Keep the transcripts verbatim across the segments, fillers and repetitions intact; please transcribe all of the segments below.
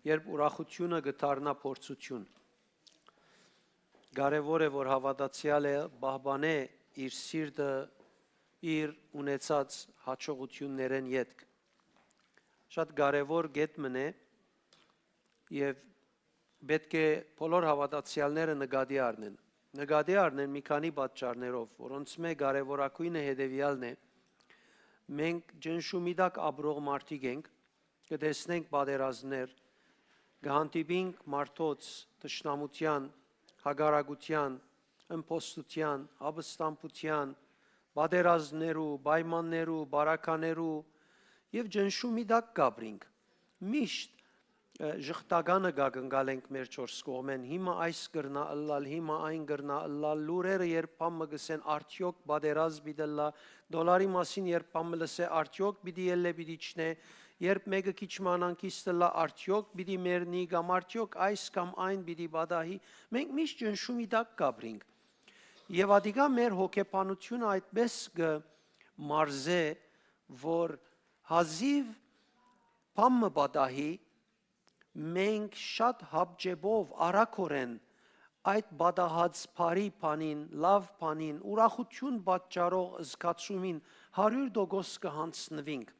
Երբ ուրախութիւնը կը դառնայ փորձութիւն, կարեւոր է, որ հաւատացեալը պահպանէ իր սիրտը իր ունեցած յաջողութիւններէն ետք։ Շատ կարեւոր կետ մըն է եւ պէտք է բոլոր հաւատացեալները նկատի առնեն։ Նկատի առնեն մի քանի պատճառներով, որոնցմէ կարեւորագոյնը հետեւեալն է. մենք ճնշումի տակ ապրող մարդիկ ենք, կը տեսնենք պատերազմներ, կը հանդիպինք մարդոց թշնամութեան, հակառակութեան, ըմբոստութեան, ապստամբութեան, պատերազմներու, պայմաններու, բարականերու եւ ճնշումի տակ կ'ապրինք։ Միշտ, ը, ժխտականը կ'ակնկալենք մեր չորս կողմէն, հիմա այս կրնայ ըլլալ, հիմա այն կրնայ ըլլալ, լուրերը երբ բան մը կ'ըսեն, արդեօք պատերազմ պիտի ըլլայ, դոլարի մասին երբ բան մը լսէ, արդեօք պիտի ելլէ, պիտի իջնէ, երբ մէկը քիչ մը անհանգիստ ըլլայ, արդեօք պիտի մեռնի կամ արդեօք այս կամ այն պիտի պատահի, մենք միշտ ճնշումի տակ կ'ապրինք։ Եւ ատիկա մեր հոգեբանութիւնը այդպէս կը մարզէ, որ հազիւ բան մը պատահի, մենք շատ հապճեպով, արագօրէն այդ պատահած բարի բանին, լաւ բանին, ուրախութիւն պատճառող զգացումին հարիւր տոկոս կը յանձնուինք,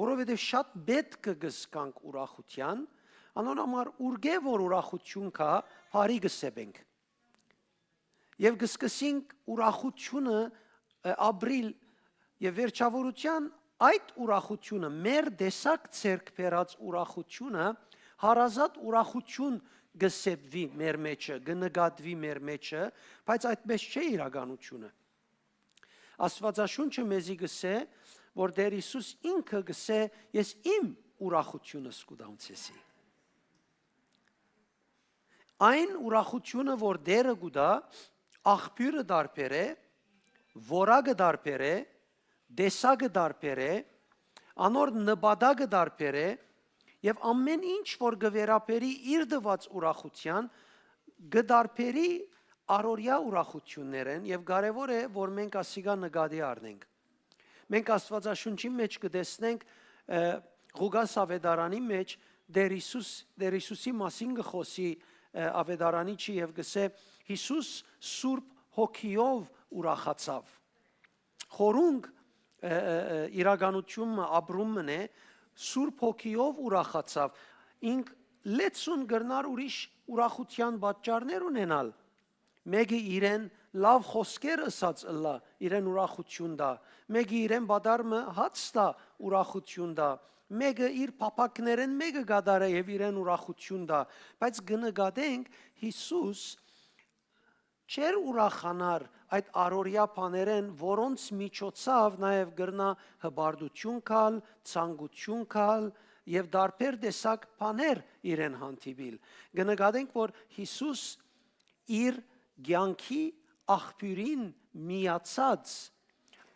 որովհետեւ շատ պէտք կը զգանք ուրախութեան, անոր համար ուրկէ որ ուրախութիւն կայ, բարի կը սեպենք։ Եւ կը սկսենք ուրախութիւնը, ը, ապրիլ եւ վերջաւորութեան այդ ուրախութիւնը, մեր տեսակ ձեռք բերած ուրախութիւնը, հարազատ ուրախութիւն կը սեպուի մեր մեջը, կը նկատուի մեր մեջը, բայց այդպէս չէ իրականութիւնը։ Աստուածաշունչը մեզի կ'ըսէ, որ Տէր Յիսուս ինքը կ'ըսէ. «Ես իմ ուրախութիւնս կու տամ ձեզի»։ Այն ուրախութիւնը, որ Տէրը կու տայ, աղբիւրը տարբեր է, որակը տարբեր է, տեսակը տարբեր է, անոր նպատակը տարբեր է, եւ ամէն ինչ որ կը վերաբերի իր տուած ուրախութեան, կը տարբերի առօրեայ ուրախութիւններէն, եւ կարեւոր է, որ մենք ասիկա նկատի առնենք։ Մենք Աստուածաշունչին մէջ կը տեսնենք, ը, Ղուկաս աւետարանի մէջ Տէր Յիսուս, Տէր Յիսուսի մասին կը խօսի, ը, աւետարանիչը եւ կ'ըսէ. «Յիսուս Սուրբ Հոգիով ուրախացաւ»։ Խորունկ, ը, ը, ը, իրականութիւն մը, ապրում մըն է, Սուրբ Հոգիով ուրախացաւ։ Ինք լեցուն կրնար ուրիշ ուրախութեան պատճառներ ունենալ։ Մէկը իրեն լաւ խօսքեր ըսած ըլլայ, իրեն ուրախութիւն տայ, մէկը իրեն պատառ մը հաց տայ, ուրախութիւն տայ, մէկը իր փափաքներէն մէկը կատարէ եւ իրեն ուրախութիւն տայ, բայց կը նկատենք, Յիսուս չէր ուրախանար այդ առօրեայ բաներէն, որոնց միջոցաւ նաեւ կրնայ հպարտութիւն գալ, ցանկութիւն գալ եւ տարբեր տեսակ բաներ իրեն հանդիպիլ։ Կը նկատենք, որ Յիսուս իր կեանքի աղբիւրին միացած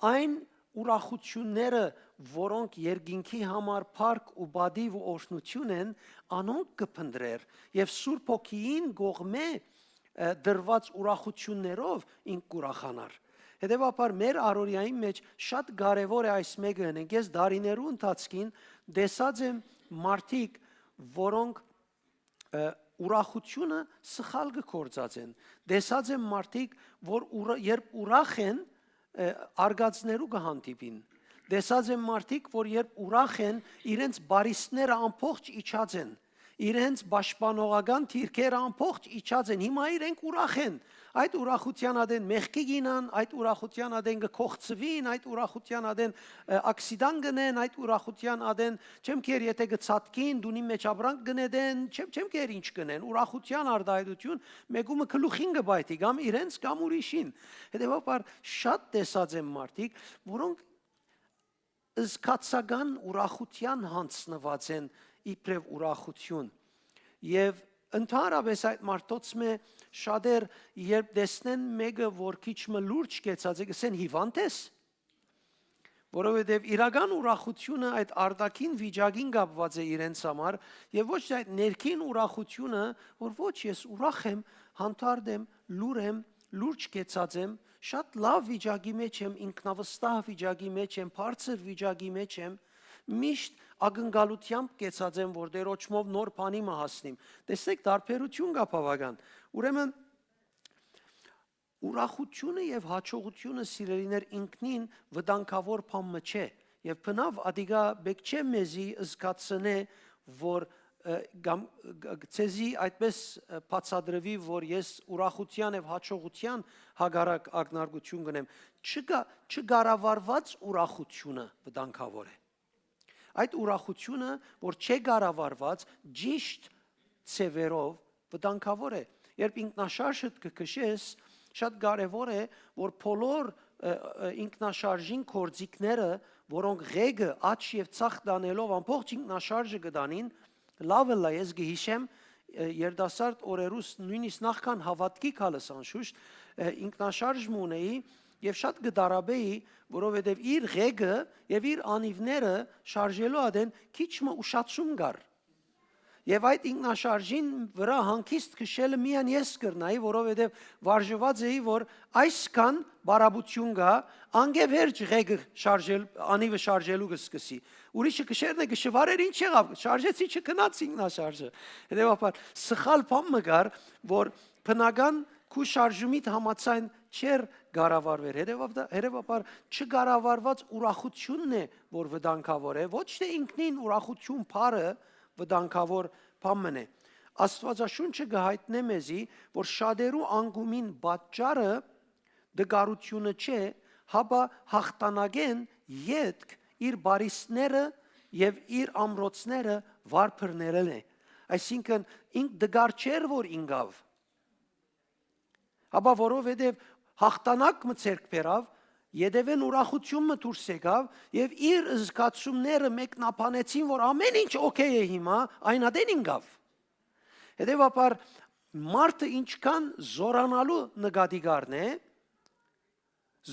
այն ուրախութիւնները, որոնք երկինքի համար փառք ու պատիւ ու օրհնութիւն են, անոնք կը փնտռէր եւ Սուրբ Հոգիին կողմէ, ը, տրուած ուրախութիւններով ինք կ'ուրախանար։ Հետեւաբար, մեր առօրեային մէջ շատ կարեւոր է այս մէկը ընենք։ Ես տարիներու ընթացքին տեսած եմ մարդիկ, որոնք, ը, ուրախութիւնը սխալ կը գործածեն։ Տեսած եմ մարդիկ, որ ուր-, երբ ուրախ են, ը, արկածներու կը հանդիպին։ Տեսած եմ մարդիկ, որ երբ ուրախ են, իրենց բարիսները ամբողջ իջած են, իրենց պաշտպանողական դիրքերը ամբողջ իջած են։ Հիմա իրենք ուրախ են։ Այդ ուրախութեան ատեն մեղքի կ'իյնան, այդ ուրախութեան ատեն կը կոխցուին, այդ ուրախութեան ատեն, ը, ակսիդան կ'ընեն, այդ ուրախութեան ատեն, չեմ քեր, եթե կը ցատկին, տունի մէջ ապրանք կը նետեն, չեմ, չեմ քեր ինչ կ'ընեն, ուրախութեան արտայայտութիւն, մէկումը գլուխին կը պայթի, կամ իրենց, կամ ուրիշին։ Հետեւաբար շատ տեսած եմ մարդիկ, որոնք զգացական ուրախութեան յանձնուած են իբրեւ ուրախութիւն։ Եւ ընդհանրապես այդ մարդոց մէ շատեր, երբ տեսնեն մէկը, որ քիչ մը լուրջ կեցած է, կ'ըսեն. «Հիվանդ ես»։ Որովհետեւ իրական ուրախութիւնը այդ արտաքին վիճակին կապուած է իրենց համար, եւ ոչ թե այդ ներքին ուրախութիւնը, որ ոչ, ես ուրախ եմ, հանդարտ եմ, լուռ եմ, լուրջ կեցած եմ, շատ լաւ վիճակի մէջ եմ, ինքնավստահ վիճակի մէջ եմ, բարձր վիճակի մէջ եմ, Միշտ ակնկալութեամբ կեցած եմ, որ Տէրոջմով նոր բանի մը հասնիմ։ Տեսնեք, տարբերութիւն կայ բաւական։ Ուրեմն, ուրախութիւնը եւ յաջողութիւնը, սիրելիներ, ինքնին վտանգաւոր բան մը չէ։ Եւ բնաւ ատիկա պէտք չէ մեզի զգացնէ, որ, ը, կամ, ը, ձեզի այդպես, ը, բացատրուի, որ ես ուրախութեան եւ յաջողութեան հակառակ ակնարկութիւն կ'ընեմ։ Չկա, չկառավարուած ուրախութիւնը վտանգաւոր է։ Այդ ուրախութիւնը, որ չէ կառավարուած, ճիշտ ձեւերով վտանգաւոր է։ Երբ ինքնաշարժդ կը քշես, շատ կարեւոր է, որ բոլոր, ը, ը, ինքնաշարժին գործիքները, որոնք ղեկը աջ եւ ձախ տանելով ամբողջ ինքնաշարժը կը տանին, լաւ ըլլայ, ես կը յիշեմ, ը, երիտասարդ օրերուս, նոյնիսկ նախքան հաւատքի գալս անշուշտ, ը, ինքնաշարժ մը ունէի եւ շատ կը տառապէի, որովհետեւ իր ղեկը եւ իր անիւները շարժելու ատեն քիչ մը ուշացում կար։ Եւ այդ ինքնաշարժին վրայ հանգիստ քշելը միայն ես կրնայի, որովհետեւ վարժուած էի, որ այսքան բարապություն կայ, անկէ վերջ ղեկը շարժել, անիւը շարժելու կը սկսի։ Ուրիշը քշերն է, կը շվարեր, ինչ եղաւ, շարժեցի, չգնաց ինքնաշարժը։ Հետեւաբար, սխալ բան մը կար, որ բնական քու շարժումիդ համաձայն չէր կառավարուեր։ Հետեւաբար, հետեւաբար չկառավարուած ուրախութիւնն է, որ վտանգաւոր է, ոչ թէ ինքնին ուրախութիւն բառը վտանգաւոր բան մըն է։ Աստուածաշունչը կը յայտնէ մեզի, որ շատերու անկումին պատճառը տկարութիւնը չէ, հապա յաղթանակէն ետք իր պարիսները եւ իր ամրոցները վարդապետներն է։ Այսինքն, ինք տկար չէր, որ ինկաւ, հապա որովհետեւ յաղթանակ մը ձեռք բերաւ, ետեւէն ուրախութիւն մը դուրս եկաւ եւ իր զգացումները մեկնաբանեցին, որ ամէն ինչ օքէյ է հիմա, այն ատեն ինկաւ։ Հետեւաբար, մարդը ինչքան զորանալու նկատի կ'առնէ,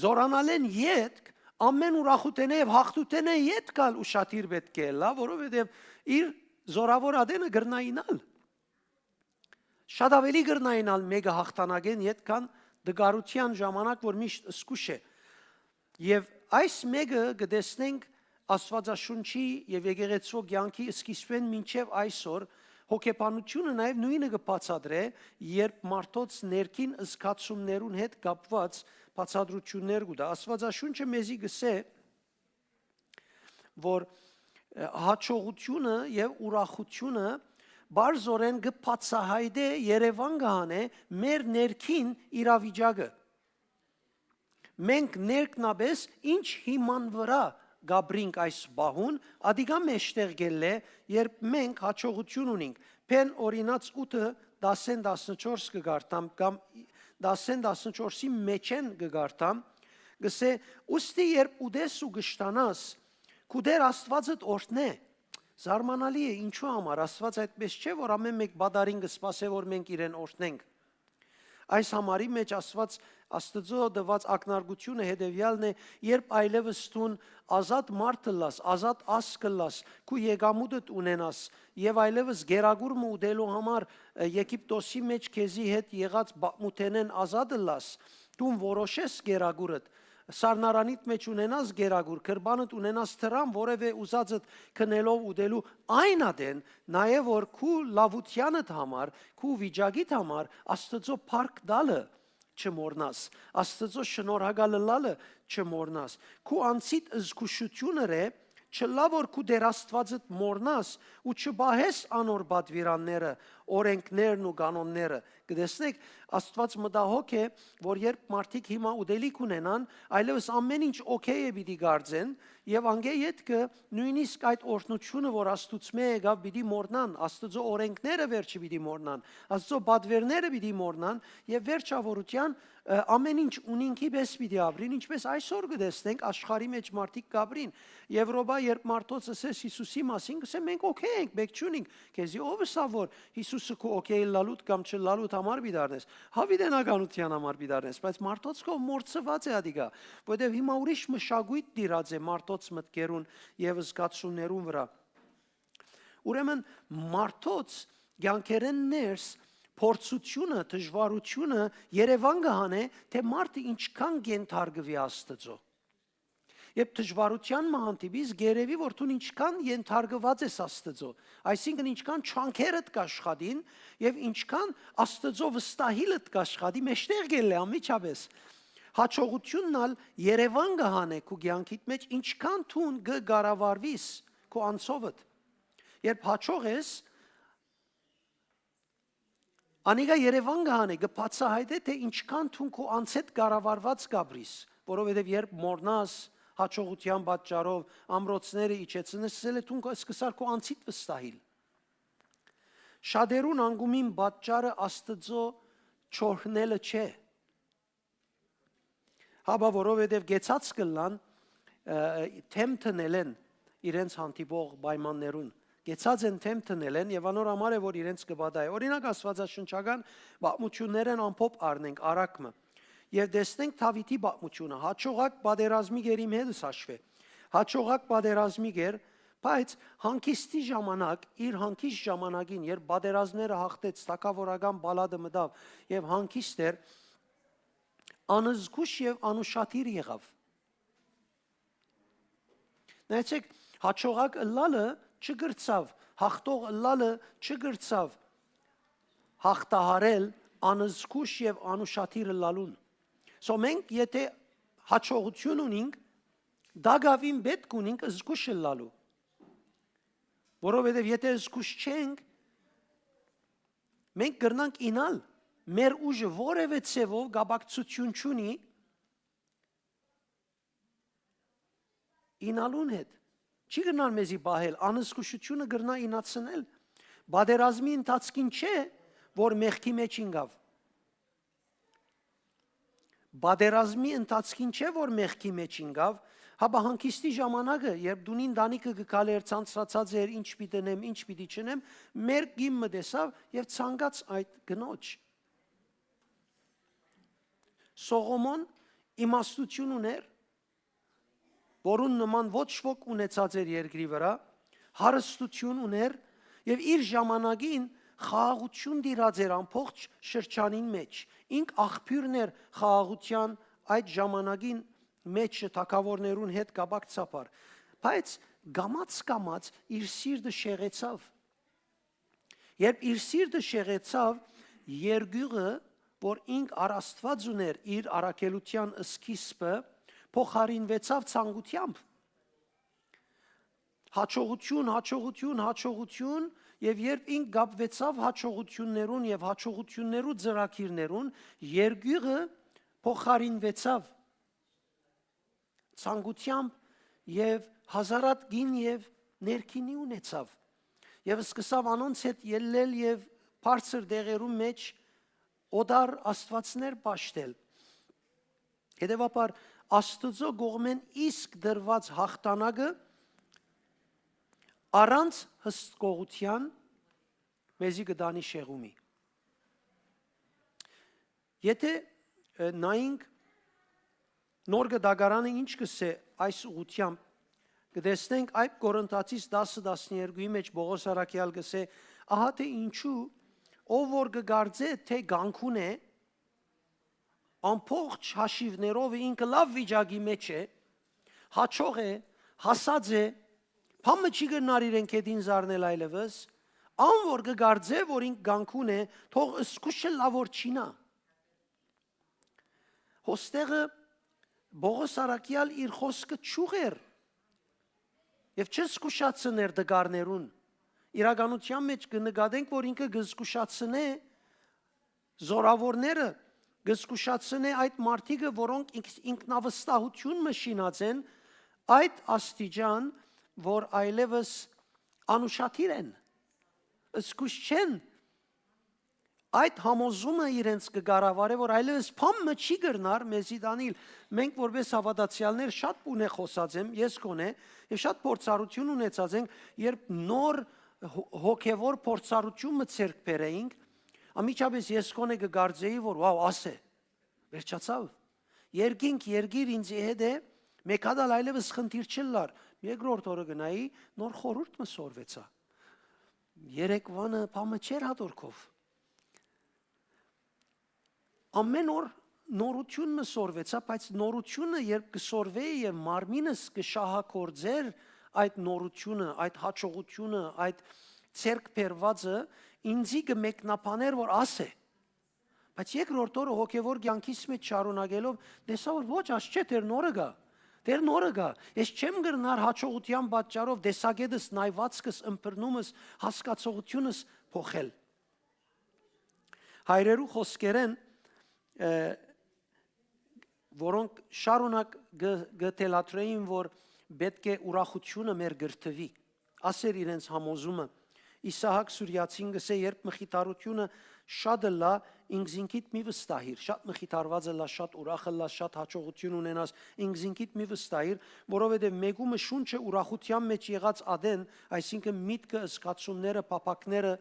զորանալէն ետք, ամէն ուրախութենէ եւ յաղթութենէ ետք ալ ուշադիր պէտք է ըլլայ, որովհետեւ իր զորաւոր ատենը կրնայ իյնալ։ Շատ աւելի կրնայ իյնալ մէկը յաղթանակէն ետք, քան տկարութեան ժամանակ, որ միշտ զգուշ է։ Եւ այս մէկը կը տեսնենք Աստուածաշունչի եւ եկեղեցւոյ կեանքի սկիզբէն մինչեւ այսօր, հոգեբանութիւնը նաեւ նոյնը կը բացատրէ, երբ մարդոց ներքին զգացումներուն հետ կապուած բացատրութիւններ կու տայ։ Աստուածաշունչը մեզի կ'ըսէ, որ, ը, յաջողութիւնը եւ ուրախութիւնը պարզօրէն կը բացայայտէ, երեւան կը հանէ մեր ներքին իրավիճակը։ Մենք ներքնապէս ինչ հիման վրայ կ'ապրինք այս պահուն, ատիկա մէջտեղ կ'ելլէ, երբ մենք յաջողութիւն ունինք։ Բեն օրինաց ութը, տասէն տասնչորս կը կարդամ, կամ տասէն տասնչորսի մէջէն կը կարդամ, կ'ըսէ. «Ուստի երբ ուտես ու կշտանաս, քու Տէր Աստուածդ օրհնէ»։ Զարմանալի է, ինչու համար Աստուած այդպես չէ, որ ամէն մէկ պատառին կը սպասէ, որ մենք իրեն օրհնենք։ Այս համարի մէջ Աստուած, Աստուծոյ տուած ակնարկութիւնը հետեւեալն է. երբ այլեւս դուն ազատ մարդ ըլլաս, ազատ ազգ ըլլաս, քու եկամուտդ ունենաս եւ այլեւս գերագուր մը ուտելու համար, ը, Եգիպտոսի մէջ քեզի հետ եղած պատմութենէն ազատ ըլլաս, դուն որոշես գերագուրդ, սառնարանիդ մէջ ունենաս գերագուր, գրպանդ ունենաս դրամ, որեւէ ուզածդ գնելով ուտելու, այն ատեն, նաեւ որ քու լաւութեանդ համար, քու վիճակիդ համար Աստուծոյ փառք տալը չմոռնաս, Աստուծոյ շնորհակալ ըլլալը չմոռնաս։ Քու անձիդ զգուշութիւնը, չըլլայ որ քու Տէր Աստուածդ մոռնաս ու չպահես անոր պատուիրանները, օրէնքներն ու կանոնները։ Կտեսնեք, Աստուած մտահոգ է, որ երբ մարդիկ հիմա ուտելիք ունենան, այլեւս ամէն ինչ օքէյ է պիտի կարծեն, եւ անկէ ետքը նոյնիսկ այդ օրհնութիւնը, որ Աստուծմէ եկաւ, պիտի մոռնան, Աստուծոյ օրէնքները վերջը պիտի մոռնան, Աստուծոյ պատուիրանները պիտի մոռնան, եւ վերջաւորութեան, ը, ամէն ինչ ունինքի պէս պիտի ապրին, ինչպէս այսօր կը տեսնենք աշխարհի մէջ մարդիկ կ'ապրին։ Եւրոպա, երբ մարդոց ըսես Յիսուսի մասին, կ'ըսեն. «Մենք օքէյ ենք, մէկ չունինք»։ Քեզի ո՞վ ըսաւ որ Յիսուսը քու օքէյ ըլլալուդ կամ չըլլալուդ համար պիտի առնես։ Հաւիտենականութեան համար պիտի առնես, բայց մարդոց քով մոռցուած է ատիկա, որովհետեւ հիմա ուրիշ մշակոյթ տիրած է մարդոց մտքերուն եւ զգացումներուն վրայ։ Ուրեմն մարդոց կեանքերէն ներս փորձութիւնը, դժուարութիւնը երեւան կը հանէ, թէ մարդը ինչքան կ'ենթարկուի Աստուծոյ։ Երբ դժուարութեան մը հանդիպիս, կ'երեւի որ դուն ինչքան ենթարկուած ես Աստուծոյ, այսինքն ինչքան ջանքերդ կ'աշխատին եւ ինչքան Աստուծոյ վստահիլդ կ'աշխատի, մէջտեղ կ'ելլէ անմիջապէս։ Յաջողութիւնն ալ երեւան կը հանէ քու կեանքիդ մէջ, ինչքան դուն կը կառավարուիս քու անցովդ։ Երբ յաջող ես, անիկա երեւան կը հանէ, կը բացայայտէ, թէ ինչքան դուն քու անցէդ կառավարուած կ'ապրիս, որովհետեւ երբ մոռնաս, յաջողութեան պատճառով ամրոցները իջեցնես, ըսել է, դուն քո, սկսար քու անցիդ վստահիլ։ Շատերուն անկումին պատճառը Աստուծոյ չօրհնելը չէ, հապա որովհետեւ կեցած կ'ըլլան, ը, դէմ դնելէն իրենց հանդիպող պայմաններուն։ Կեցած են դէմ դնելէն եւ անոր համար է, որ իրենց կը պատահի։ Օրինակ, աստուածաշնչական պատմութիւններէն ամփոփ առնենք, առակ մը։ Եւ տեսնենք Դաւիթի պատմութիւնը։ Յաջողակ պատերազմի գեր, իմ հետս հաշուէ։ Յաջողակ պատերազմի գեր, բայց հանգիստի ժամանակ, իր հանգիստ ժամանակին, երբ պատերազմները յաղթեց, թագաւորական պալատը մտաւ եւ հանգիստ էր, անզգուշ եւ անուշադիր եղաւ։ Նայեցեք, յաջողակ ըլլալը չկրցաւ, յաղթող ըլլալը չկրցաւ յաղթահարել անզգուշ եւ անուշադիր ըլլալուն։ So մենք եթե յաջողութիւն ունինք, տակաւին պէտք ունինք զգուշ ըլլալու, որովհետեւ եթե զգուշ չենք, մենք կրնանք ինալ, մեր ուժը որևէ ձեւով կապակցութիւն չունի ինալուն հետ։ Չի կրնար մեզի պահել, անզգուշութիւնը կրնայ ինացնել։ Պատերազմի ընթացքին չէ, որ մեղքի մէջ ինկաւ։ Պատերազմի ընթացքին չէ, որ մեղքի մէջ ինկաւ, հապա հանգիստի ժամանակը, երբ դունին տանիքը կը քալեր, ցանցացած էր, ինչ պիտի ընեմ, ինչ պիտի չընեմ, մեր կին մը տեսաւ եւ ցանկաց այդ կնոջ։ Սողոմոն իմաստութիւն ունէր, որուն նման ոչ ոք ունեցած էր երկրի վրայ, հարստութիւն ունէր եւ իր ժամանակին խաղաղութիւն տիրած էր ամբողջ շրջանին մէջ։ Ինք աղբիւրն էր խաղաղութեան այդ ժամանակին մէջ թագաւորներուն հետ կապակցաբար։ Բայց կամաց-կամաց իր սիրտը շեղեցաւ։ Երբ իր սիրտը շեղեցաւ, երկիւղը, որ ինք առ Աստուած ունէր իր առաքելութեան սկիզբը, փոխարինուեցաւ ցանկութեամբ։ Յաջողութիւն, յաջողութիւն, յաջողութիւն, եւ երբ ինք կապուեցաւ յաջողութիւններուն եւ յաջողութիւններու ծրագիրներուն, երկիւղը փոխարինուեցաւ ցանկութեամբ եւ հազարատ կին եւ ներքինի ունեցաւ։ Եւ սկսաւ անոնց հետ ելլել եւ բարձր տեղերու մէջ օտար աստուածներ պաշտել։ Հետեւաբար, Աստուծոյ կողմէն իսկ տրուած յաղթանակը առանց հսկողութեան մեզի կը տանի շեղումի։ Եթե, ը, նայենք Նոր Կտակարանը ինչ կ'ըսէ այս ուղղութեամբ, կը տեսնենք Այդ Կորինթացիս տասը տասներկուի մէջ Պողոս առաքեալ կ'ըսէ, ահա թէ ինչու, ով որ կը կարծէ, թէ կանգուն է, ամբողջ հաշիւներով ինքը լաւ վիճակի մէջ է, յաջող է, հասած է, բան մը չի կրնար իրեն կետին զարնել այլեւս, ան որ կը կարծէ, որ ինք կանգուն է, թող զգուշ ըլլայ որ չինայ։ Հոստեղը Պողոս առաքեալ իր խօսքը չուղ էր եւ չզգուշացներ տկարներուն։ Իրականութեան մէջ կը նկատենք, որ ինքը կը զգուշացնէ զորաւորները, կը զգուշացնէ այդ մարդիկը, որոնք ինք-, ինքնավստահութիւն մը շինած են, այդ աստիճան, որ այլեւս անուշադիր են, զգուշ չեն, այդ համոզումը իրենց կը կառավարէ, որ այլեւս բան մը չի կրնար մեզի տանիլ։ Մենք որպես հաւատացեալներ շատ բունէ խօսած եմ, ես գոնե, եւ շատ փորձառութիւն ունեցած ենք, երբ նոր հո-, հոգեվոր փորձառութիւն մը ձեռք բերեինք, անմիջապէս ես գոնե կը կարծեի, որ, «Վաու, աս է, վերջացաւ։ Երկինք, երկիր ինձի հետ է, մէկ հատ ալ այլեւս խնդիր չ'ըլլար»։ Երկրորդ օրը գնայի, նոր խորհուրդ մը սորվեցայ։ Երեկվանը բան մը չէր հատոր քով։ Ամեն օր նորութիւն մը սորվեցայ, բայց նորութիւնը երբ կը սորվէ եւ մարմինս կը շահագործէր այդ նորութիւնը, այդ յաջողութիւնը, այդ ձեռք բերուածը, ինծի կը մեկնաբանէր որ աս է։ Բայց երկրորդ օրը հոգեվոր կեանքիս մէջ շարունակելով, տեսայ որ ոչ, աս չէ, դեռ նորը կայ։ Դեռ նորը կայ։ Ես չեմ կրնար յաջողութեան պատճառով տեսակէտս, նայուածքս, ըմբռնումս, հասկացողութիւնս փոխել։ Հայրերու խօսքերէն, ը, որոնք շարունակ կը, կը թելադրէին որ պէտք է ուրախութիւնը մեր կրթուի, ասէր իրենց համոզումը։ Իսահակ Սուրիացին կ'ըսէ. «Երբ մխիթարութիւնը շատ ըլլայ, ինքզինքիդ մի վստահիր, շատ մխիթարուած ըլլաս, շատ ուրախ ըլլաս, շատ յաջողութիւն ունենաս, ինքզինքիդ մի վստահիր, որովհետեւ մեկումը շունչը ուրախութեան մէջ եղած ատեն, այսինքն՝ միտքը, զգացումները, փափաքները,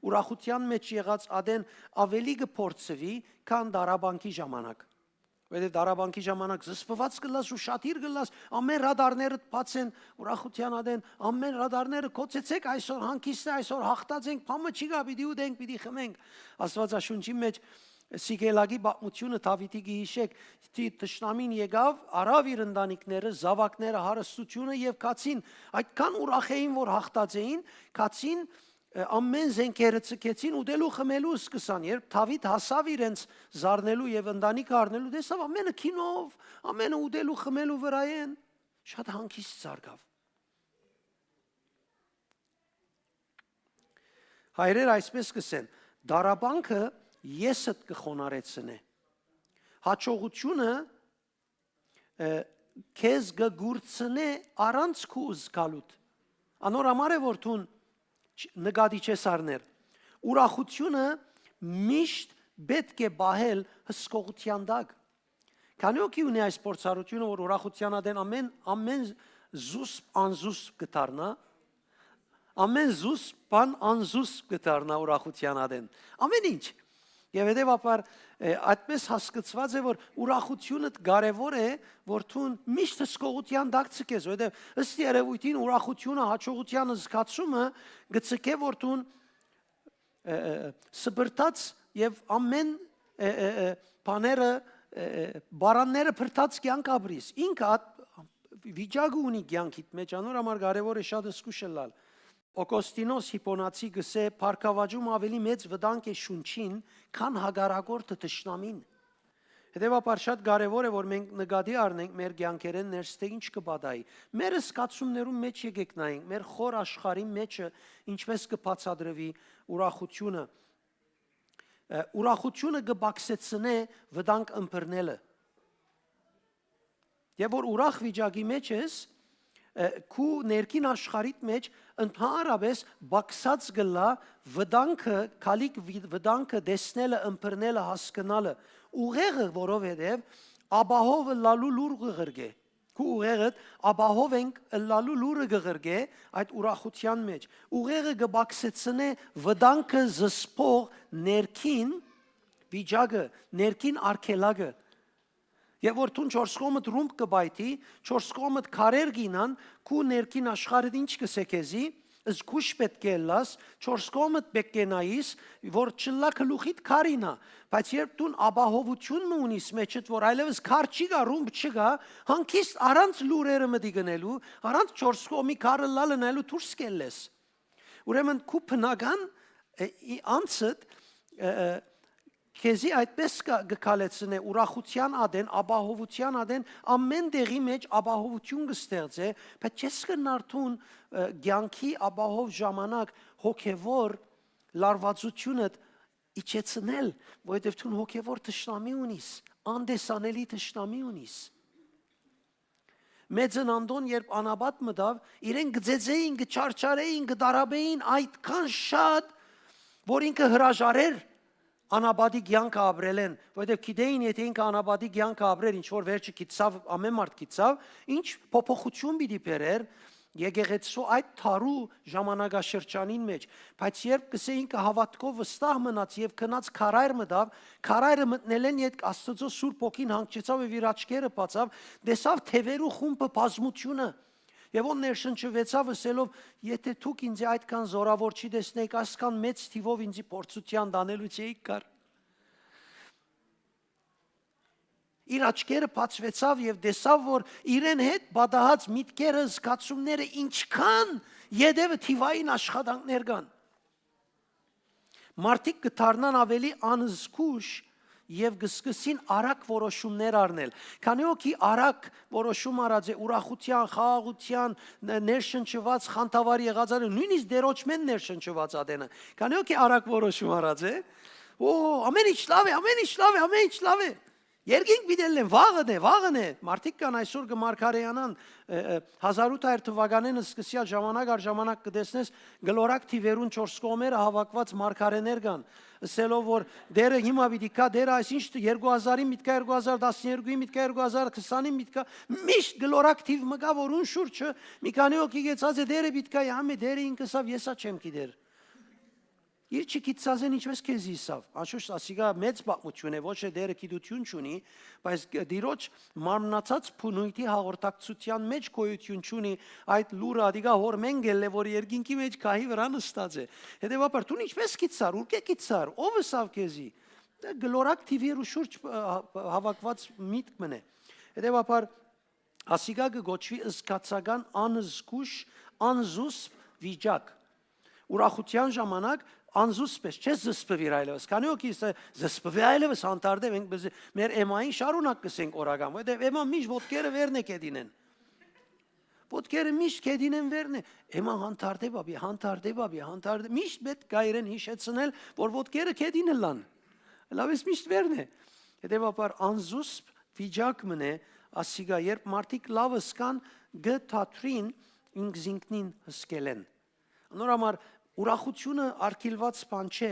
ուրախութեան մէջ եղած ատեն աւելի կը փորձուի, քան դարաբանքի ժամանակ»։ Որովհետեւ դարաբանքի ժամանակ զսպուած կ'ըլլաս, ուշադիր կ'ըլլաս, ամէն ռադարներդ բաց են, ուրախութեան ատեն, ամէն ռադարները կոչեցեք այսօր, հանգիստ է, այսօր հաղթած ենք, բան մը չի գայ, պիտի ուտենք, պիտի խմենք։ Աստուածաշունչին մէջ Սիղելագի պատմութիւնը Դաւիթի կը յիշէք, թի-, թշնամին եկաւ, առաւ իր ընտանիքները, զաւակները, հարստութիւնը եւ գացին, այդքան ուրախ էին որ հաղթած էին, գացին, ը, ամէն զէնքերը ձգեցին, ուտելու խմելու սկսան։ Երբ Դաւիթ հասաւ իրենց զարնելու եւ ընտանիքը առնելու, տեսաւ ամէնը գինով, ամէնը ուտելու խմելու վրայ են, շատ հանգիստ զարկաւ։ Հայրեր այսպես կ'ըսեն. «Դարաբանքը եսդ կը խոնարհեցնէ, յաջողութիւնը, ը, քեզ կը կուրցնէ առանց քու զգալուդ»։ Անոր համար է որ դուն չ-, նկատի չես առներ։ Ուրախութիւնը միշտ պէտք է պահել հսկողութեան տակ։ Քանի՞ հոգի ունի այս փորձառութիւնը որ ուրախութեան ատեն ամէն, ամէն զուսպ անզուսպ կը դառնայ, ամէն զուսպ բան անզուսպ կը դառնայ ուրախութեան ատեն։ Ամէն ինչ։ Եւ հետեւաբար, ը, այդպես հասկցուած է որ ուրախութիւնդ կարեւոր է որ դուն միշտ հսկողութեան տակ ձգես, որովհետեւ ըստ երեւոյթին ուրախութիւնը, յաջողութեան զգացումը կը ձգէ որ դուն, ը, ը, ը, սպրտած եւ ամէն, ը, ը, ը, բաները, ը, ը, բարանները բրդած կեանք ապրիս։ Ինքը այդ վիճակը ունի կեանքիդ մէջ, անոր համար կարեւոր է շատ զգուշ ըլլալ։ Օգոստինոս Հիպոնացի կ'ըսէ. «Բարգաւաճումը աւելի մեծ վտանգ է շունչին, քան հակառակորդը՝ թշնամին»։ Հետեւաբար շատ կարեւոր է որ մենք նկատի առնենք մեր կեանքերէն ներս թէ ինչ կը պատահի։ Մեր զգացումներուն մէջ եկեք նայենք, մեր խոր աշխարհին մէջը ինչպես կը բացատրուի ուրախութիւնը։ Ը, ուրախութիւնը կը պակսեցնէ վտանգ ըմբռնելը։ Եւ որ ուրախ վիճակի մէջ ես, ը, քու ներքին աշխարհիդ մէջ ընդհանրապես պակսած կ'ըլլայ վտանգը, քալիք վի-, վտանգը տեսնելը, ըմբռնելը, հասկնալը, ուղեղը, որովհետեւ ապահովը լալու լուր կը ղրկէ։ Քու ուղեղդ ապահով ենք ըլլալու լուրը կը ղրկէ այդ ուրախութեան մէջ։ Ուղեղը կը պակսեցնէ վտանգը զսպող ներքին վիճակը, ներքին արգելակը։ Եւ որ դուն չորս կողմդ ռումբ կը պայթի, չորս կողմդ քարեր կ'ինան, քու ներքին աշխարհդ ինչ կ'ըսէ քեզի, զգուշ պէտք է ըլլաս, չորս կողմդ պէտք է նայիս, որ չլլայ գլուխիդ քարինա, բայց երբ դուն ապահովութիւն մը ունիս մեջդ, որ այլեւս քար չի գա, ռումբ չի գա, հանգիստ առանց լուրերը մտի գնելու, առանց չորս կողմի քարը լալը նայելու դուրս կ'ելլես։ Ուրեմն քու բնական, ը, ի-, անձդ, ը, ը, քեզի այդպես կա-, կը քալեցնէ ուրախութեան ատեն, ապահովութեան ատեն, ամէն տեղի մէջ ապահովութիւն կը ստեղծէ, բայց չես կրնար դուն, ը, կեանքի ապահով ժամանակ հոգեվոր լարվածութիւնդ իջեցնել, որովհետեւ դուն հոգեվոր թշնամի ունիս, անտեսանելի թշնամի ունիս։ Մեծն Անդոն երբ անապատ մտավ, իրեն կը ձեձէին, կը չարչարէին, կը դարաբէին այդքան շատ, որ ինքը հրաժարեր անապատի կեանքը ապրելէն, որովհետեւ գիտէին, եթե ինքը անապատի կեանքը ապրեր, ինչ որ վերջը գիտցաւ, ամէն մարդ գիտցաւ, ինչ փոփոխութիւն պիտի բերեր եկեղեցու այդ թարու ժամանակաշրջանին մէջ, բայց երբ կ'ըսէ ինքը հաւատքով վստահ մնաց եւ գնաց քարայր մտաւ, քարայրը մտնելէն ետք Աստուծոյ Սուրբ Հոգին հանգչեցաւ եւ իր աչքերը բացաւ, տեսաւ թեւերու խումբը, բազմութիւնը, եւ ո-, ներշնչուեցաւ ըսելով. «Եթե դուք ինձի այդքան զօրաւոր չի տեսնէիք, այսքան մեծ թիւով ինձի փորձութեան տանելու չէիք գար»։ իր աչքերը բացուեցաւ եւ տեսաւ, որ իրեն հետ պատահած միտքերը, զգացումները ինչքան ետեւը թիվային աշխատանքներ կան։ Մարդիկ կը դառնան ավելի անզգուշ եւ կը սկսին արագ որոշումներ առնել։ Քանի՞ հոգի արագ որոշում առած է ուրախութեան, խաղաղութեան, ն-, ներշնչուած, խանդավառ եղած ատեն, նոյնիսկ դերոճմէն ներշնչուած ատենը։ Քանի՞ հոգի արագ որոշում առած է։ Օ, ամեն ինչ լաւ է, ամեն ինչ լաւ է, ամեն ինչ լաւ է։ Երկինք պիտի ելլեն, վաղն է, վաղն է։ Մարդիկ կան այսօր կը մարգարեանան, ը, ը, հազար ութ հարյուր թուականէն սկսեալ ժամանակ առ ժամանակ կը տեսնես գլորակ թիվերուն չորս կողմերը հավաքուած մարգարեներ կան, ըսելով որ դերը հիմա պիտի գայ, դերը այսինչ երկու հազարին պիտի գայ, երկու հազար տասներկուին պիտի գայ, երկու հազար քսանին պիտի գայ, միշտ գլորակ թիվ մը կայ, որուն շուրջը մի քանի հոգի գեցած է դերը պիտի գայ, ամէ դերը ինք ըսաւ, ես ա չեմ գիտեր։ Իր չգիտցածէն ինչպէս քեզի ըսաւ։ Անշուշտ, ասիկա մեծ պատմութիւն է, ոչ է դերը գիտութիւն չունի, բայց Տիրոջ մարմնացած բնույթի հաղորդակցութեան մէջ գոյութիւն չունի այդ լուրը, ադիկա հոր մէնք ելլէ, որ երկինքի մէջ գահի վրայ նստած է։ Հետեւաբար, դուն ինչպէս գիտցար, ուրկէ գիտցար, ով ըսաւ քեզի։ Դա գլորակ թիվերու շուրջ, ը, հա-, հավաքուած միտք մըն է։ Հետեւաբար, ասիկա կը կոչուի զգացական անզգուշ, անզուսպ վիճակ։ Ուրախութեան ժամանակ անզուսպ ես, չես զսպուիր այլեւս։ Քանի՞ հոգի ըսէ, «Զսպուի այլեւս, հանդարտե, մենք բզի-, մեր էմային շարունակ կ'ըսենք օրական», որովհետեւ էմա միշտ ոտքերը վերն է կեդինեն։ Ոտքերը միշտ կեդինեն վերն է։ Էմա հանդարտե, բաբի, հանդարտե, բաբի, հանդարտե։ Միշտ պետք կայ իրեն յիշեցնել, որ ոտքերը կեդին ըլլան։ Լավ, ես միշտ վերն է։ Հետեւաբար անզուսպ վիճակ մըն է, ասիկա, երբ մարդիկ լաւ ըսկան, կը թատրին ինքզինքնին հսկելեն։ Անոր համար ուրախութիւնը արգիլուած բան չէ,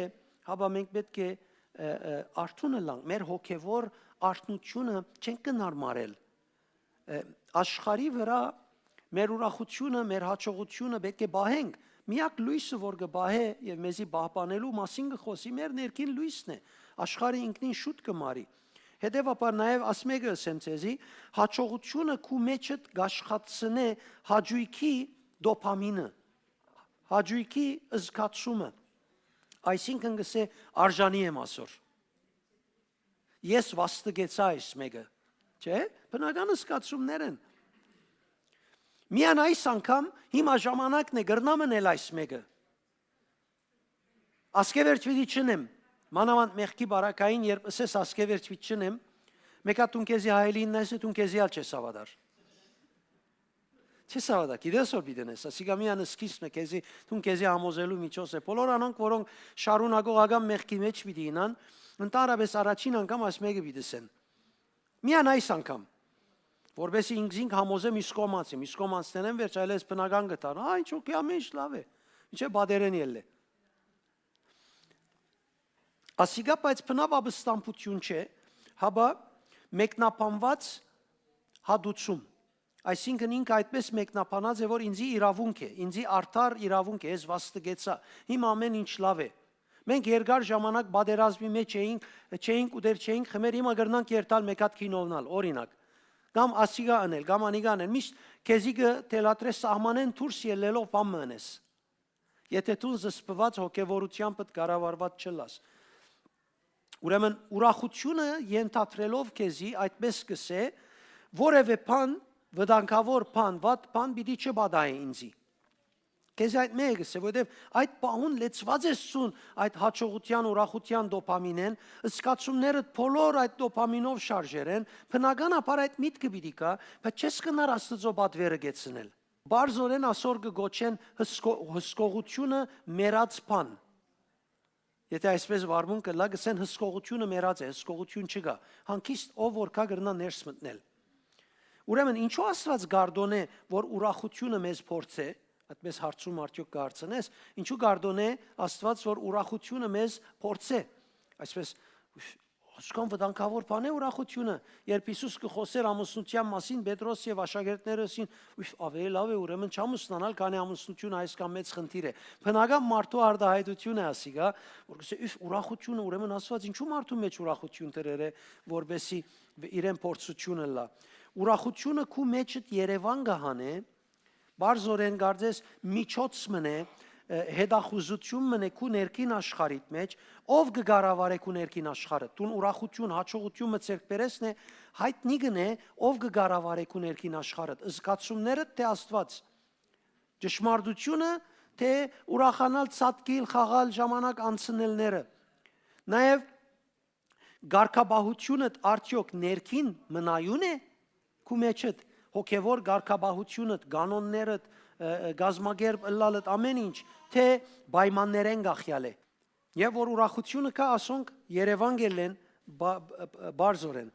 հապա մենք պէտք է, ը, ը, արթուն ըլլանք, մեր հոգեվոր արթնութիւնը չենք կը նարմարել։ Ը, աշխարհի վրայ մեր ուրախութիւնը, մեր յաջողութիւնը պէտք է պահենք։ Միակ լոյսը, որ կը պահէ եւ մեզի պահպանելու մասին կը խօսի, մեր ներքին լոյսն է։ Աշխարհը ինքնին շուտ կը մարի։ Հետեւաբար նաեւ ասմէկը ըսեմ ձեզի, յաջողութիւնը քու մէջդ կաշխատցնէ հաճոյքի դոփամինը, հաճոյքի զգացումը, այսինքն կ'ըսէ, «Արժանի եմ ասոր։ Ես վաստկեցայ այս մէկը»։ Չէ՞, բնական զգացումներ են։ Միան այս անգամ հիմա ժամանակն է, կրնամ ընել այս մէկը։ Ասկէ վերջ պիտի չընեմ, մանաւանդ մեղքի բարակային, երբ ըսես, «Ասկէ վերջ պիտի չընեմ», մէկ հատ դուն քեզի հայելին նայես, դուն քեզի ալ չես հաւատար։ Չես հաւատա, գիտես որ պիտի ընես, ասիկա միան սկիզբն է քեզի, դուն քեզի համոզելու միջոց է։ Բոլոր անոնք, որոնք շարունակողական մեղքի մէջ պիտի ինան, ընդհանրապես առաջին անգամ այս մէկը պիտի սեն։ Միան այս անգամ, որպեսզի ինքզինք համոզեմ, իսկ կողմ անցեմ, իսկ կողմ անցնեն վերջ, այլևս բնական կը դառնա, «Ա, ինչ օքի, ամեն ինչ լաւ է», մինչեւ պատերեն ելլէ։ Ասիկա, բայց բնավ ապստամբութիւն չէ, հապա մեկնաբանուած հատուցում։ Այսինքն ինքը այդպես մեկնաբանած է, որ ինձի իրաւունք է, ինձի արդար իրաւունք է, ես վաստկեցայ, հիմա ամեն ինչ լաւ է։ Մենք երկար ժամանակ պատերազմի մէջ էինք, չէինք ուտեր, չէինք խմեր, հիմա կրնանք երթալ մէկ հատ քինովնալ, օրինակ։ Կամ ասիկա անել, կամ անիկա անել, միշտ քեզի կը թելադրէ սահմանեն դուրս ելլելով բան մը ընես։ Եթէ դուն զսպուած հոգեվորութեամբդ կառավարուած չըլլաս։ Ուրեմն ուրախութիւնը ենթադրելով քեզի, այդպես կ'ըսէ, որեւէ բան, վտանգաւոր բան, վատ բան պիտի չպատահի ինձի։ Քեզի այդ մէկը կ'ըսէ, որովհետեւ այդ պահուն լեցուած ես սուն այդ յաջողութեան, ուրախութեան դոփամինեն, զգացումներդ բոլոր այդ դոփամինով շարժեր են, բնականաբար այդ միտքը պիտի գայ, բայց չես կրնար Աստուծոյ պատվերը կեցնել։ Պարզօրէն ասոր կը կոչեն հսկո-, հսկողութիւնը մեռած բան։ Եթէ այսպես վարմունքը լա, կ'ըսեն, հսկողութիւնը մեռած է, հսկողութիւն չկայ։ Հանգիստ ով որ կայ, կրնայ ներս մտնել։ Ուրեմն, ինչո՞ւ Աստուած կ'արդոնէ, որ ուրախութիւնը մեզ փորձէ, այդպես հարցում արդեօք կ'հարցնես, ինչո՞ւ կ'արդոնէ Աստուած, որ ուրախութիւնը մեզ փորձէ։ Այսպես, «Ուրիշ, այսքան վտանգաւոր բան է ուրախութիւնը»։ Երբ Յիսուս կը խօսէր ամուսնութեան մասին, Պետրոս եւ աշակերտները ըսին, «Ուրիշ, ավելի լաւ է, ուրեմն չ'ամուսնանալ, քանի ամուսնութիւնը այսքան մեծ խնդիր է»։ Բնական մարդու արտայայտութիւն է ասիկա, որ կ'ըսէ, «Ուրիշ, ուրախութիւնը, ուրեմն Աստուած ինչու մարդու մէջ ուրախութիւն դրեր է, որպեսզի իրեն փորձութիւնը լա»։ Ուրախութիւնը քու մէջդ երեւան կը հանէ, պարզօրէն կարծես միջոց մըն է, ը, հետախուզութիւն մնե քու ներքին աշխարհիդ մէջ, ով կը կառավարէ քու ներքին աշխարհը։ Դուն ուրախութիւն, յաջողութիւն մը ձեռք բերես նե, յայտնի կ'ընէ, ով կը կառավարէ քու ներքին աշխարհը, զգացումներդ թէ Աստուած, ճշմարտութիւնը թէ ուրախանալ, ցատկիլ, խաղալ, ժամանակ անցնելները։ Նաեւ կարգապահութիւնդ արդեօք ներքին մնայուն է քու մեջդ, հոգեվոր կարգապահութիւնդ, կանոններդ, ը, ը, կազմակերպ ըլլալդ, ամէն ինչ, թէ պայմաններէն կախեալ է։ Եւ որ ուրախութիւնը կայ, ասոնք Երեւան կ'ելլեն բա-, ը, ը, բարձորեն։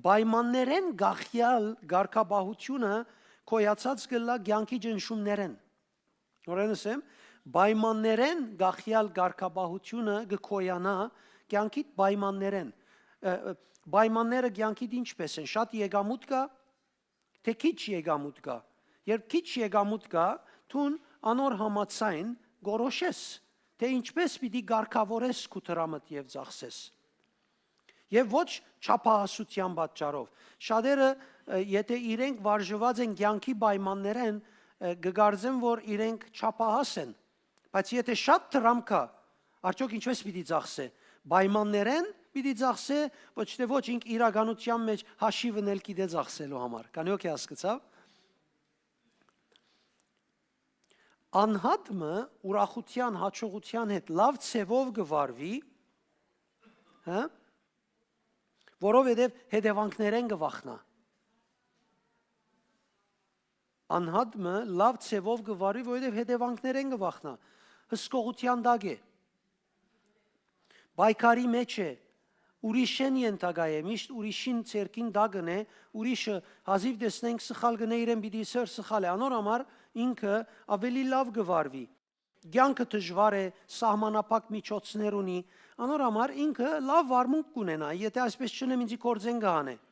Պայմաններէն կախեալ կարգապահութիւնը գոյացած կ'ըլլայ կեանքի ճնշումներէն։ Նորէն ըսեմ, պայմաններէն կախեալ կարգապահութիւնը կը գոյանայ կեանքիդ պայմաններէն։ Ը, ը, պայմանները կեանքիդ ինչպէս են, շատ եկամուտ կայ, թէ քիչ եկամուտ կայ։ Երբ քիչ եկամուտ կայ, դուն անոր համաձայն կորոշես, թէ ինչպէս պիտի կարգաւորես քու դրամդ եւ ծախսես։ Եւ ոչ չափահասութեան պատճառով։ Շատերը, ը, եթէ իրենք վարժուած են կեանքի պայմաններէն, ը, կը կարծեն, որ իրենք չափահաս են։ Բայց եթէ շատ դրամ կայ, արդյոք ինչպէս պիտի ծախսէ։ Պայմաններէն պիտի ծախսէ, ոչ թէ ոչ, ինք իրականութեան մէջ հաշիվն էլ գիտէ ծախսելու համար։ Քանի՞ հոգի հասկցաւ։ Անհատ մը ուրախութեան, յաջողութեան հետ լաւ ձեւով կը վարուի, հա, որովհետեւ հետեւանքներէն կը վախնայ։ Անհատ մը լաւ ձեւով կը վարուի, որովհետեւ հետեւանքներէն կը վախնայ։ Հսկողութեան տակ է։ Պայքարի մէջ է, ուրիշէն ենթակայ է, միշտ ուրիշին ձեռքին տակն է, ուրիշը հազիւ տեսնենք սխալ կ'ընէ, իրեն պիտի ըսէ սխալ է, անոր համար ինքը աւելի լաւ կը վարուի։ Կեանքը դժուար է, սահմանափակ միջոցներ ունի, անոր համար ինքը լաւ վարմունք կ'ունենայ, եթէ այսպէս չընեմ, ինծի գործէն կը հանէ։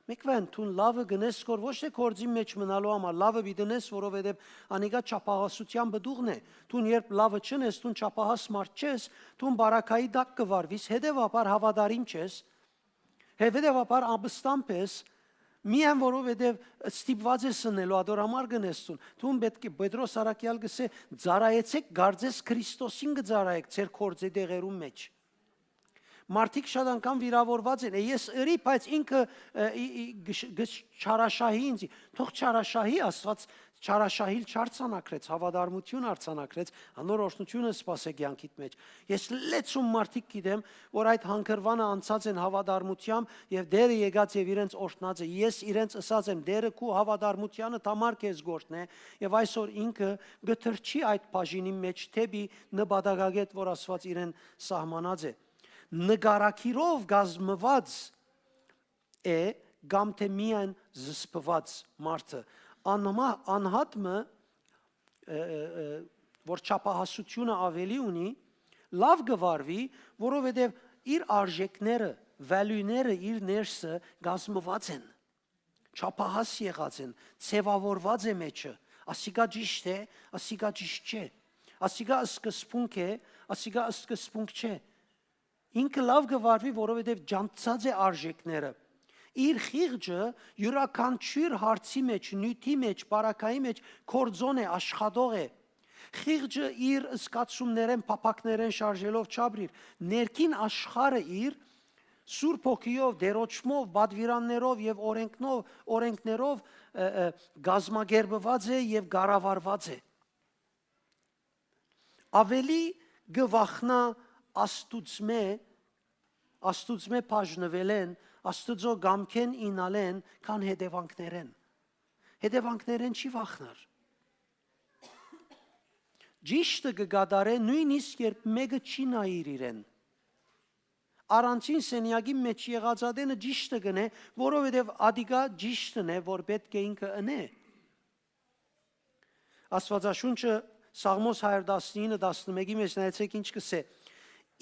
Մեկվեն, դուն լաւը կ'ընես, որ ոչ թէ գործին մէջ մնալու համար, լաւը պիտի ընես, որովհետեւ անիկա չափահասութեան պտուղն է։ Դուն երբ լաւը չընես, դուն չափահաս մարդ չես, դուն բարակայի տակ կը վարուիս, հետեւաբար հաւատարիմ չես, հետեւաբար ապստամբ ես, միայն որովհետեւ ստիպուած ես ընելու, ատոր համար կ'ընես դուն։ Դուն պէտք է, Պետրոս առաքեալ կ'ըսէ, ծառայեցէք, կարծես Քրիստոսին կը ծառայէք ձեր գործի տեղերուն մէջ։ Մարդիկ շատ անգամ վիրաւորուած են, «Է, ես ըրի, բայց ինքը, ը, ի, ի, գշ-, գշ-, չարաշահի ինձի»։ Թող չարաշահի, Աստուած չարաշահիլ չարձանագրեց, հաւատարմութիւն արձանագրեց, անոր օրհնութիւնը սպասէ կեանքիդ մէջ։ Ես լեցուն մարդիկ գիտեմ, որ այդ հանգրուանը անցած են հաւատարմութեամբ եւ Տէրը եկած եւ իրենց օրհնած է։ Ես իրենց ըսած եմ, «Տէրը քու հաւատարմութեանդ համար քեզ կ'օրհնէ», եւ այսօր ինքը կը թռչի այդ բաժինին մէջ դէպի նպատակագէտ, որ Աստուած իրեն սահմանած է։ Նկարագիրով կազմուած է կամ թէ միայն զսպուած մարդը։ Անմա-, անհատ մը, ը, ը, ը, որ չափահասութիւնը աւելի ունի, լաւ կը վարուի, որովհետեւ իր արժեքները, value-ները իր ներսը կազմուած են, չափահաս եղած են, ձեւաւորուած է մեջը, ասիկա ճիշդ է, ասիկա ճիշդ չէ, ասիկա սկզբունք է, ասիկա սկզբունք չէ։ Ինքը լաւ կը վարուի, որովհետեւ ջանցած է արժեքները։ Իր խիղճը իւրաքանչիւր հարցի մէջ, նիւթի մէջ, պարագայի մէջ գործօն է, աշխատող է։ Խիղճը իր զգացումներէն, փափաքներէն շարժելով չ'ապրիր։ Ներքին աշխարհը իր Սուրբ Հոգիով, դերոճմով, պատուիրաններով եւ օրենքնով, օրենքներով, ը, ը, կազմակերպուած է եւ կառավարուած է։ Աւելի կը վախնայ Աստուծմէ, Աստուծմէ բաժնուելէն, Աստուծոյ կամքէն իյնալէն, քան հետեւանքներէն։ Հետեւանքներէն չի վախնար։ Ճիշդը կը կատարէ նոյնիսկ երբ մէկը չի նայիր իրեն։ Առանցին սենեակին մէջ եղած ատենը ճիշդը կ'ընէ, որովհետեւ ատիկա ճիշդն է, որ պէտք է ինքը ընէ։ Աստուածաշունչը Սաղմոս հարիւր տասնինը տասնմէկի մեջ նայեցէք ինչ կ'ըսէ.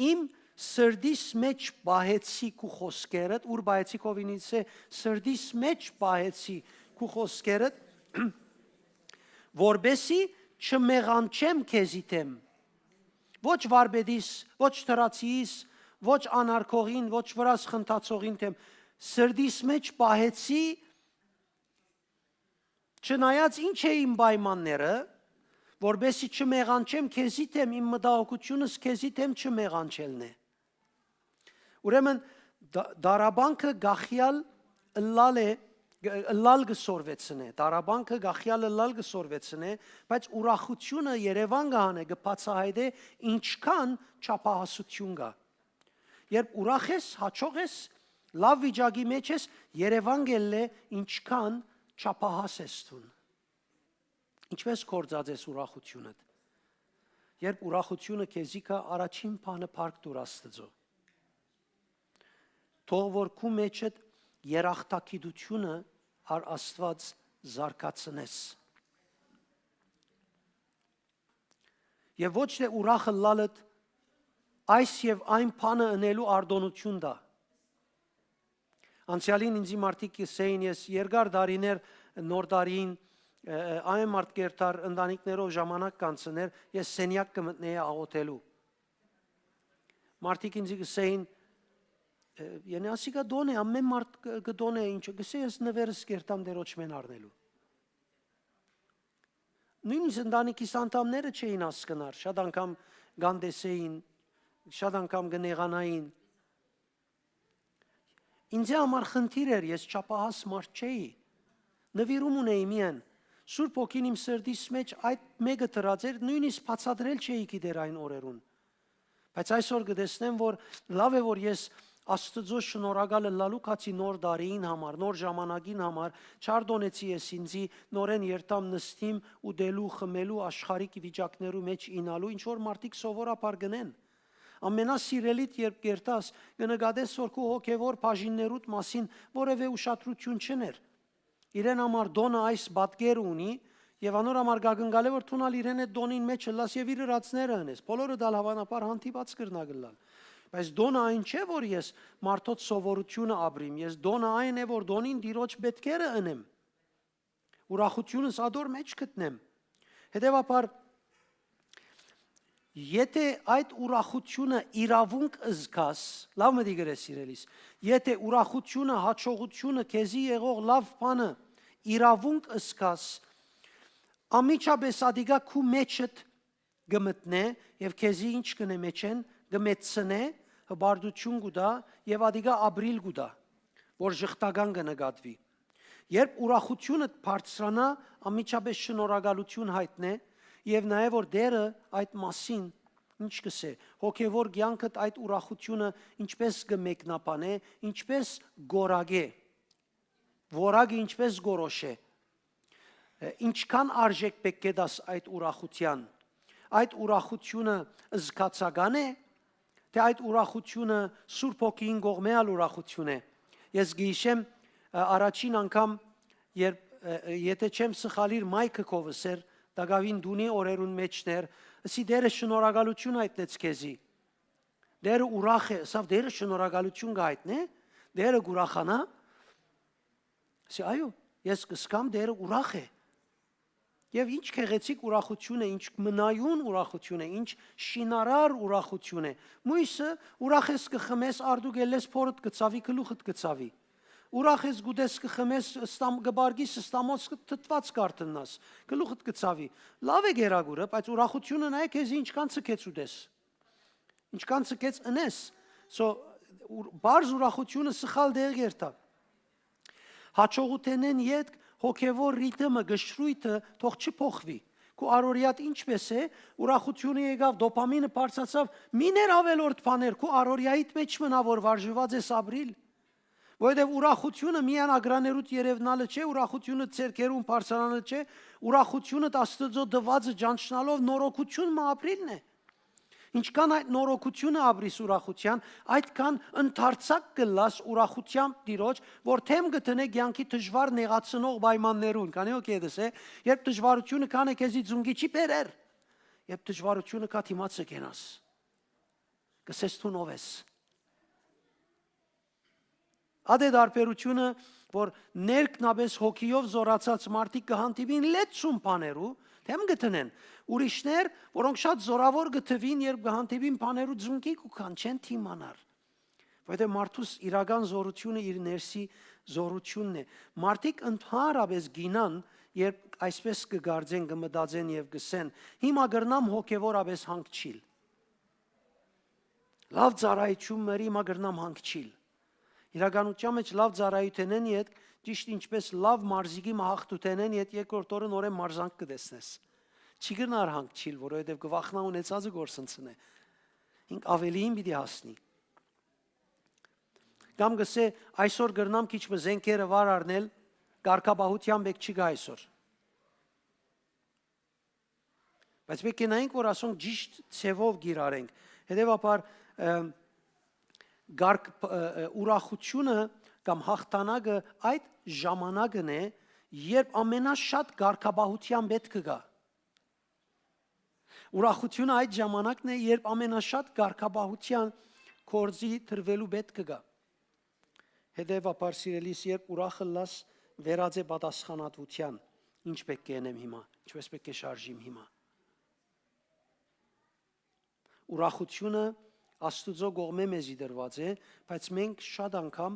«Իմ սրտիս մէջ պահեցի քու խօսքերդ», ուր պահեցի քովինիցէ, «սրտիս մէջ պահեցի քու խօսքերդ, որպեսզի չմեղանչեմ քեզի դէմ»։ Ոչ վարպետիս, ոչ դրացիիս, ոչ անարգողին, ոչ վրաս խնդացողին դէմ։ Սրտիս մէջ պահեցի, չնայած ինչ էին պայմանները, որպեսզի չմեղանչեմ քեզի դէմ, իմ մտահոգութիւնս քեզի դէմ չմեղանչելն է։ Ուրեմն, դա-, դարաբանքը գախեալ ըլլալ է, ը, ըլլալ կը սորվեցնէ, դարաբանքը գախեալ ըլլալ կը սորվեցնէ, բայց ուրախութիւնը Երեւան կը հանէ, կը բացայայտէ ինչքան չափահասութիւն կայ։ Երբ ուրախ ես, հաճող ես, լաւ վիճակի մէջ ես, Երեւան կ'ելլէ ինչքան չափահաս ես դուն։ Ինչպէս գործած ես ուրախութիւնդ։ Երբ ուրախութիւնը քեզի գայ, առաջին բանը փառք տուր Աստուծոյ։ Թող որ քու մէջդ երախտագիտութիւնը առ Աստուած զարգացնես։ Եւ ոչ թէ ուրախ ըլլալդ այս եւ այն բանը ընելու արտօնութիւն տայ։ Անցեալին ինձի մարդիկ կ'ըսէին, ես երկար տարիներ նոր տարիին, ը, ը, այն մարդ կ'երթար ընտանիքներով ժամանակ կանցներ, ես սենեակ կը մտնէի աղօթելու։ Մարդիկ ինձի կ'ըսէին, ը, «Յանի ասիկա տօն է, ամեն մարդ կը, կը տօն է, ինչ է», կ'ըսէի, «Ես նուէրս կ'երթամ Տէրոջմէն առնելու»։ Նոյնիսկ ընտանիքիս անդամները չէին հասկնար, շատ անգամ կ'անտեսէին, շատ անգամ կը նեղանային։ Ինձի համար խնդիր էր, ես չափահաս մարդ չէի։ Նուիրում ունէի միայն։ Սուրբ Հոգին իմ սրտիս մէջ այդ մէկը դրած էր, նոյնիսկ բացատրել չէի գիտեր այն օրերուն։ Բայց այսօր կը տեսնեմ, որ լաւ է, որ ես Աստուծոյ շնորհակալ ըլլալու գացի նոր տարիին համար, նոր ժամանակին համար, չարտօնեցի ես ինձի, նորէն երթամ նստիմ, ուտելու, խմելու, աշխարհիկ վիճակներու մէջ իյնալու, ինչ որ մարդիկ սովորաբար կ'ընեն։ Ամենասիրելիդ երբ կ'երթաս, կը նկատես, որ քու հոգեվոր բաժիններուդ մասին որեւէ ուշադրութիւն չ'ըներ։ Իրեն համար տօնը այս պատկերը ունի, եւ անոր համար կ'ակնկալէ, որ դուն ալ իրեն այդ տօնին մէջ ըլլաս եւ իր ըրածները ընես։ Բոլորը դալ հաւանաբար հանդիպած կրնաք ըլլալ։ Բայց տօնը այն չէ, որ ես մարդոց սովորութիւնը ապրիմ, ես տօնը այն է, որ տօնին Տիրոջ պէտքերը ընեմ, ուրախութիւնս ատոր մէջ գտնեմ։ Հետեւաբար, եթէ այդ ուրախութիւնը իրաւունք զգաս, լաւ մտիկ ըրէ, սիրելիս, եթէ ուրախութիւնը, հաճողութիւնը, քեզի եղող լաւ բանը իրաւունք զգաս, անմիջապէս ատիկա քու մէջդ կը մտնէ եւ քեզի ինչ կ'ընէ մէջէն, կը մեծցնէ, հպարտութիւն կու տայ եւ ատիկա ապրիլ կու տայ, որ ժխտական կը նկատուի։ Երբ ուրախութիւնդ բարձրանայ, անմիջապէս շնորհակալութիւն յայտնէ եւ նաեւ որ Տէրը այդ մասին ինչ կ'ըսէ, հոգեվոր կեանքդ այդ ուրախութիւնը ինչպէս կը մեկնաբանէ, ինչպէս կ'որակէ, որակը ինչպէս կ'որոշէ, ը, ինչքան արժէք պէտք է տաս այդ ուրախութեան, այդ ուրախութիւնը զգացական է, թէ այդ ուրախութիւնը Սուրբ Հոգիին կողմէ ալ ուրախութիւն է։ Ես կ'յիշեմ, ը, առաջին անգամ, երբ, ը, ը, եթէ չեմ սխալիր, մայքը քովս էր, տակաւին տունի օրերուն մէջներ, ըսի, «Տէրը շնորհակալութիւն յայտնեց քեզի»։ Տէրը ուրախ է, ըսաւ, Տէրը շնորհակալութիւն կ'այտնէ, Տէրը կ'ուրախանայ։ Ըսի, այո, ես կ'սկամ, Տէրը ուրախ է։ Եւ ինչ գեղեցիկ ուրախութիւն է, ինչ մնայուն ուրախութիւն է, ինչ շինարար ուրախութիւն է։ Մոյսը ուրախ ես կը խմես, արդու կ'ելլես, փորդ կը ցաւի, գլուխդ կը ցաւի։ Ուրախ ես կ'ուտես, կը խմես, ստամ-, կը բարգիս, ստամոց կը թթուած կ'արթննաս, գլուխդ կը ցաւի։ Լաւ է կերակուրը, բայց ուրախութիւնը նայ քեզի ինչքան ցկեց ուտես, ինչքան ցկեց ընես։ So, ուր-, պարզ ուրախութիւնը սխալ տեղ երթայ։ Հաջողութենէն ետք հոգեվոր ռիթմը, գշրոյթը թող չփոխուի։ Քու առօրեադ ինչպէս է, ուրախութիւնը եկաւ, դոփամինը բարձրացաւ, մի ներ աւելորդ բաներ, քու առօրեայիդ մէջ մնա, որ վարժուած ես ապրիլ։ Որովհետեւ ուրախութիւնը միայն ագրաներուդ երեւնալը չէ, ուրախութիւնը ձեռքերուն բարձրանալը չէ, ուրախութիւնը Աստուծոյ տուածը ճանչնալով նորոգութիւն մը ապրիլն է։ Ինչքան այդ նորոգութիւնը ապրիս ուրախութեան, այդքան ընդարձակ կ'ըլլաս ուրախութեամբ Տիրոջ, որ դէմ կը դնէ կեանքի դժուար նեղացնող պայմաններուն։ Քանի՞ հոգի ետս է, երբ դժուարութիւնը քան է քեզի ձունկի չի բերեր, երբ դժուարութիւնը քա դիմացը կենաս, կ'ըսես դուն ով ես։ Ատե դարբերութիւնը, որ ներքնապէս հոգիով զորացած մարդիկ կը հանդիպին լեցուն բաներու, դէմ կը դնեն։ Ուրիշներ, որոնք շատ զորավոր կը թուին, երբ կը հանդիպին բաներու, ձունկի կու քան, չեն դիմանար։ Որովհետեւ մարդուս իրական զորութիւնը իր ներսի զորութիւնն է։ Մարդիկ ընդհանրապէս գինան, երբ այսպես կը կարծեն, կը մտածեն եւ կ'ըսեն. «Հիմա կրնամ հոգեւորապէս հանգչիլ։ Լաւ ծառայութիւն մը, հիմա կրնամ հանգչիլ»։ Իրականության մէջ լաւ ծառայութենէն ետք, ճիշդ ինչպէս լաւ մարզիկի մը հաղթութենէն ետք, երկրորդ օրը նորէն մարզանք կը տեսնես։ Չի կրնար հանգչիլ, որովհետեւ կը վախնայ ունեցածը կորսնցնէ։ Ինք աւելիին պիտի հասնի։ Կամ կ'ըսէ. «Այսօր կրնամ քիչ մը զէնքերը վար առնել, կարգապահութեան պէք չի գայ այսօր»։ Բայց պէք է նայենք, որ ասոնք ճիշդ ձեւով կիրառենք։ Հետեւաբար, ը, կարգ-, ը, ը, ուրախութիւնը կամ հաղթանակը այդ ժամանակն է, երբ ամենաշատ կարգապահութեան պէտքը կայ։ Ուրախութիւնը այդ ժամանակն է, երբ ամենաշատ կարգապահութեան գործի տրուելու պէտքը կայ։ Հետեւաբար, սիրելիս, երբ ուրախ ըլլաս, վերած է պատասխանատուութեան, ինչ պէտք է ընեմ հիմա, ինչպես պէտք է շարժիմ հիմա։ Ուրախութիւնը Աստուծոյ կողմէ մեզի տրուած է, բայց մենք շատ անգամ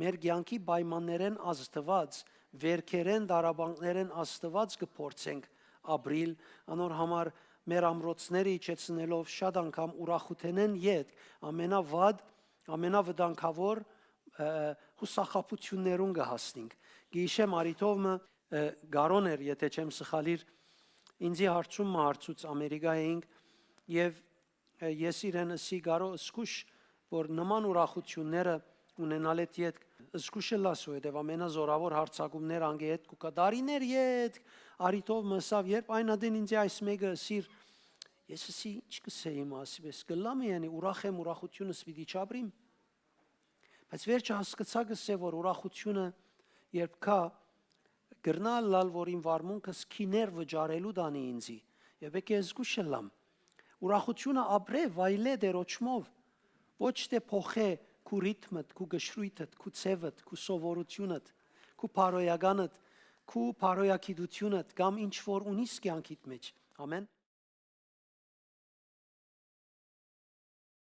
մեր կեանքի պայմաններէն ազդուած, վերքերէն, տառապանքներէն ազդուած կը փորձենք ապրիլ, անոր համար մեր ամրոցները իջեցնելով շատ անգամ ուրախութենէն ետք ամենավատ, ամենավտանգաւոր, ը, յուսախաբութիւններուն կը հասնենք։ Գիշեմ արիթով մը, ը, Գարոն էր, եթե չեմ սխալիր, ինձի հարցում մը հարցուց, Ամերիկա էինք, եւ, ը, ես իրեն ըսի. «Գարո, զգուշ, որ նման ուրախութիւնները ունենալէդ ետք զգուշ ըլլաս, որովհետեւ ամենազօրաւոր յարձակումներ անկէ հետ կու գայ»։ Տարիներ ետք արիթով մը ըսաւ, երբ այն ատեն ինձի այս մէկը ըսիր, ես ըսի. «Ի՞նչ կ'ըսէ հիմա, ասի, ես կ'ըլլա՞մ, յանի, ուրախ եմ, ուրախութիւնս պիտի չապրիմ»։ Բայց վերջը հասկցայ, կ'ըսէ, որ ուրախութիւնը երբ կայ, կրնայ ըլլալ, որ իմ վարմունքս գիներ վճարելու տանի ինձի, եւ պէտք է զգուշ ըլլամ։ Ուրախութիւնը ապրէ, վայելէ Տէրոջմով, ոչ թէ փոխէ քու ռիթմդ, քու կշռոյթդ, քու ձեւդ, քու սովորութիւնդ, քու բարոյականդ, քու բարոյագիտութիւնդ կամ ինչ որ ունիս կեանքիդ մէջ։ Ամեն։